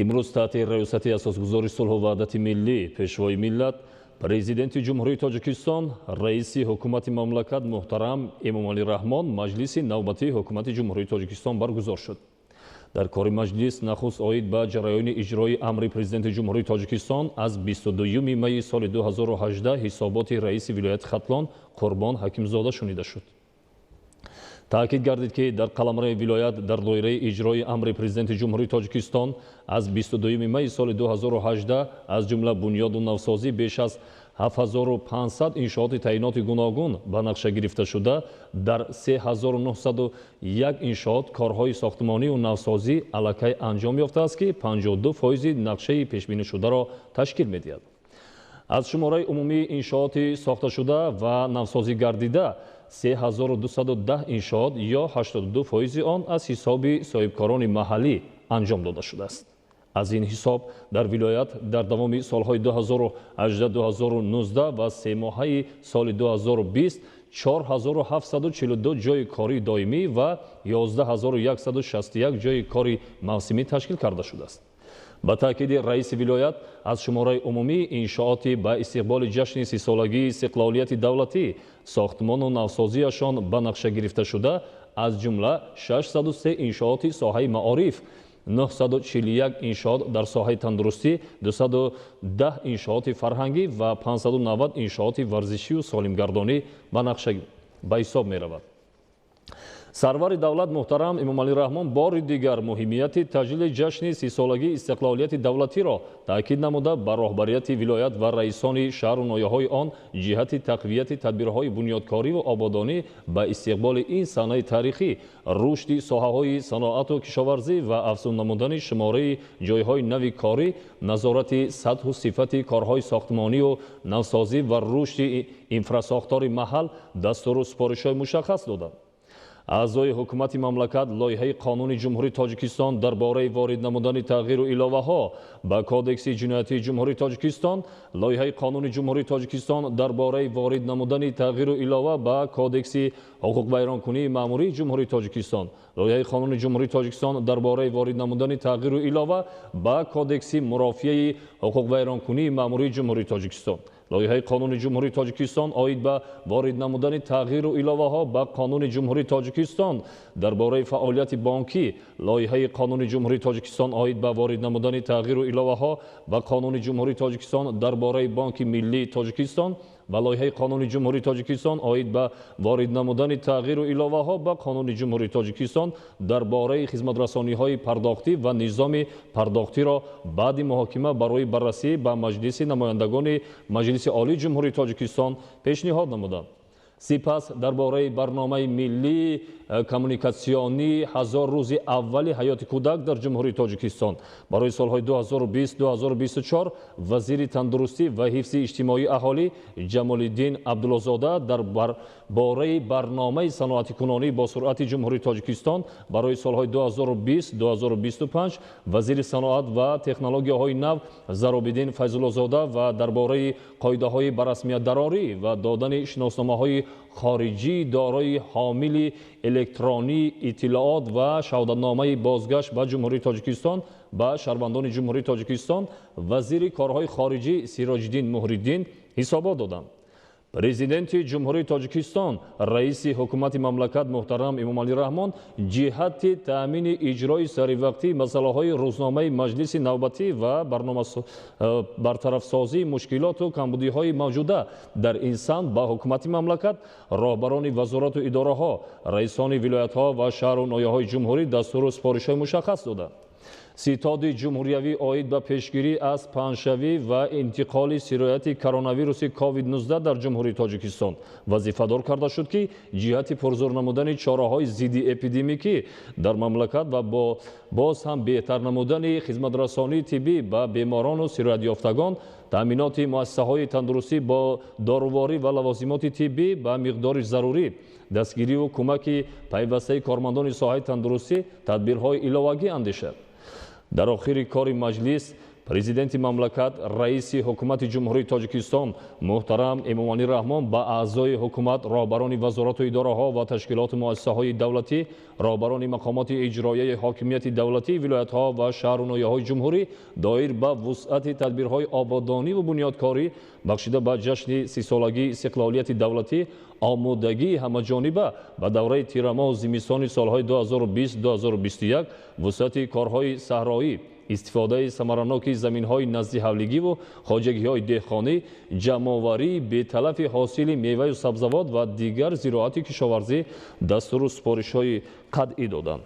Имрӯз таҳти раёсати Асосгузори сулҳу ваҳдати миллӣ, Пешвои миллат, Президенти Ҷумҳурии Тоҷикистон, Раиси Ҳукумати мамлакат муҳтарам Эмомалӣ Раҳмон маҷлиси навбатии Ҳукумати Ҷумҳурии Тоҷикистон баргузор шуд. Дар кори маҷлис нахуст оид ба ҷараёни иҷрои амри Президенти Ҷумҳурии Тоҷикистон аз 22 майи соли 2018 ҳисоботи раиси вилояти Хатлон Қурбон Ҳакимзода шунида шуд. Таъкид гардид, ки дар қаламрави вилоят дар доираи иҷрои амри Президенти Ҷумҳурии Тоҷикистон аз 22 майи соли 2018, аз ҷумла бунёду навсозӣ беш аз 7500 иншооти таъиноти гуногун ба нақша гирифта шуда, дар 3901 иншоот корҳои сохтмонию навсозӣ аллакай анҷом ёфтааст, ки 52 фоизи нақшаи пешбинишударо ташкил медиҳад. Аз шумораи умумии иншооти сохташуда ва навсозӣ гардида 3210 иншоот ё 82 фоизи он аз ҳисоби соҳибкорони маҳаллӣ анҷом дода шудааст. Аз ин ҳисоб дар вилоят дар давоми солҳои 2018-2019 ва семоҳаи соли 2020 4742 ҷойи кории доимӣ ва 11161 ҷойи кори мавсимӣ ташкил карда шудааст. Ба таъкиди раиси вилоят, аз шумораи умумии иншооти ба истиқболи ҷашни 30-солагии истиқлолияти давлатӣ сохтмону навсозиашон ба нақша гирифташуда, аз ҷумла 603 иншооти соҳаи маориф, 941 иншоот дар соҳаи тандурустӣ, 210 иншооти фарҳангӣ ва 590 иншооти варзишию солимгардонӣ ба нақша ба ҳисоб меравад. Сарвари давлат муҳтарам Эмомалӣ Раҳмон бори дигар муҳимияти таҷлили ҷашни 30-солагии истиқлолияти давлатиро таъкид намуда, ба роҳбарияти вилоят ва раисони шаҳру ноҳияҳои он ҷиҳати тақвияти тадбирҳои бунёдкориву ободонӣ ба истиқболи ин санаи таърихӣ, рушди соҳаҳои саноату кишоварзӣ ва афзун намудани шумораи ҷойҳои нави корӣ, назорати сатҳу сифати корҳои сохтмонию навсозӣ ва рушди инфрасохтори маҳал дастуру супоришҳои мушаххас доданд. Аъзои ҳукумати мамлакат лоиҳаи қонуни Ҷумҳурии Тоҷикистон дар бораи ворид намудани тағйиру иловаҳо ба Кодекси ҷиноятии Ҷумҳурии Тоҷикистон, лоиҳаи қонуни Ҷумҳурии Тоҷикистон дар бораи ворид намудани тағйиру илова ба Кодекси ҳуқуқвайронкунии маъмурии Ҷумҳурии Тоҷикистон, лоиҳаи қонуни Ҷумҳурии Тоҷикистон дар бораи ворид намудани тағйиру илова ба Кодекси мурофиаи ҳуқуқвайронкунии маъмурии Ҷумҳурии Тоҷикистон, лоиҳаи қонуни Ҷумҳурии Тоҷикистон оид ба ворид намудани тағйиру иловаҳо ба Қонуни Ҷумҳурии Тоҷикистон дар бораи фаъолияти бонкӣ, лоиҳаи қонуни Ҷумҳурии Тоҷикистон оид ба ворид намудани тағйиру иловаҳо ба Қонуни Ҷумҳурии Тоҷикистон дар бораи Бонки миллии Тоҷикистон ва лоиҳаи қонуни Ҷумҳурии Тоҷикистон оид ба ворид намудани тағйиру иловаҳо ба Қонуни Ҷумҳурии Тоҷикистон дар бораи хизматрасониҳои пардохтӣ ва низоми пардохтиро баъди муҳокима барои баррасӣ ба Маҷлиси намояндагони Маҷлиси Олии Ҷумҳурии Тоҷикистон пешниҳод намуданд. Сипас дар бораи барномаи миллии коммуникатсионии 1000 рӯзи аввали ҳаёти кӯдак дар Ҷумҳурии Тоҷикистон барои солҳои 2020-2024 вазири тандурустӣ ва ҳифзи иҷтимоии аҳолӣ Ҷамолиддин Абдуллозода, дар бораи барномаи саноатикунонӣ бо суръати Ҷумҳурии Тоҷикистон барои солҳои 2020-2025 вазири саноат ва технологияҳои нав Заробиддин Файзуллозода ва дар бораи қоидаҳои ба расмият дарорӣ ва додани шиносномаҳои хориҷӣ дорои ҳомили электронии иттилоот ва шаҳодатномаи бозгашт ба Ҷумҳурии Тоҷикистон ба шаҳрвандони Ҷумҳурии Тоҷикистон вазири корҳои хориҷӣ Сироҷиддин Муҳриддин ҳисобот доданд. Президенти Ҷумҳурии Тоҷикистон, Раиси Ҳукумати мамлакат муҳтарам Эмомалӣ Раҳмон ҷиҳати таъмини иҷрои саривақтии масъалаҳои рӯзномаи маҷлиси навбатӣ ва бартарафсозии мушкилоту камбудиҳои мавҷуда дар ин самт ба ҳукумати мамлакат, роҳбарони вазорату идораҳо, раисони вилоятҳо ва шаҳру ноҳияҳои ҷумҳурӣ дастуру супоришҳои мушаххас доданд. Ситоди ҷумҳуриявӣ оид ба пешгирӣ аз паҳншавӣ ва интиқоли сирояти коронавируси COVID-19 дар Ҷумҳурии Тоҷикистон вазифадор карда шуд, ки ҷиҳати пурзур намудани чораҳои зидди эпидемикӣ дар мамлакат ва бо боз ҳам беҳтар намудани хизматрасонии тиббӣ ба беморону сироятёфтагон, таъминоти муассисаҳои тандурустӣ бо доруворӣ ва лавозимоти тиббӣ ба миқдори зарурӣ, дастгириву кӯмаки пайвастаи кормандони соҳаи тандурустӣ тадбирҳои иловагӣ андешад. Дар охири кори маҷлис Президенти мамлакат, раиси Ҳукумати Ҷумҳурии Тоҷикистон муҳтарам Эмомалӣ Раҳмон ба аъзои ҳукумат, роҳбарони вазорату идораҳо ва ташкилоту муассисаҳои давлатӣ, роҳбарони мақомоти иҷроияи ҳокимияти давлатии вилоятҳо ва шаҳру ноҳияҳои ҷумҳурӣ доир ба вусъати тадбирҳои ободониву бунёдкорӣ бахшида ба ҷашни 30-солагии истиқлолияти давлатӣ, омодагии ҳамаҷониба ба давраи тирамоҳу зимистони солҳои 2020-2021, вусъати корҳои саҳроӣ, истифодаи самараноки заминҳои наздиҳавлигиву хоҷагиҳои деҳқонӣ, ҷамъоварии беталафи ҳосили меваю сабзавот ва дигар зироати кишоварзӣ дастуру супоришҳои қатъӣ доданд.